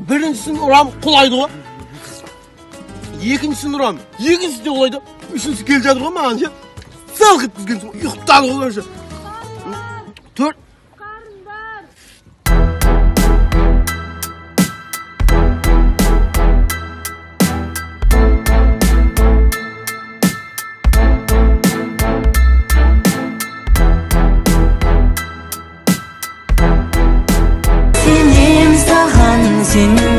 Біріншісін ұрам, құлайды ғой. Екіншісін ұрам, екіншісі де құлайды. Үшіншісі келе жатыр ғой маған ше. Сылқ еткізген соң ұйықтады ғой короче. Төрт. Сенем саған, сен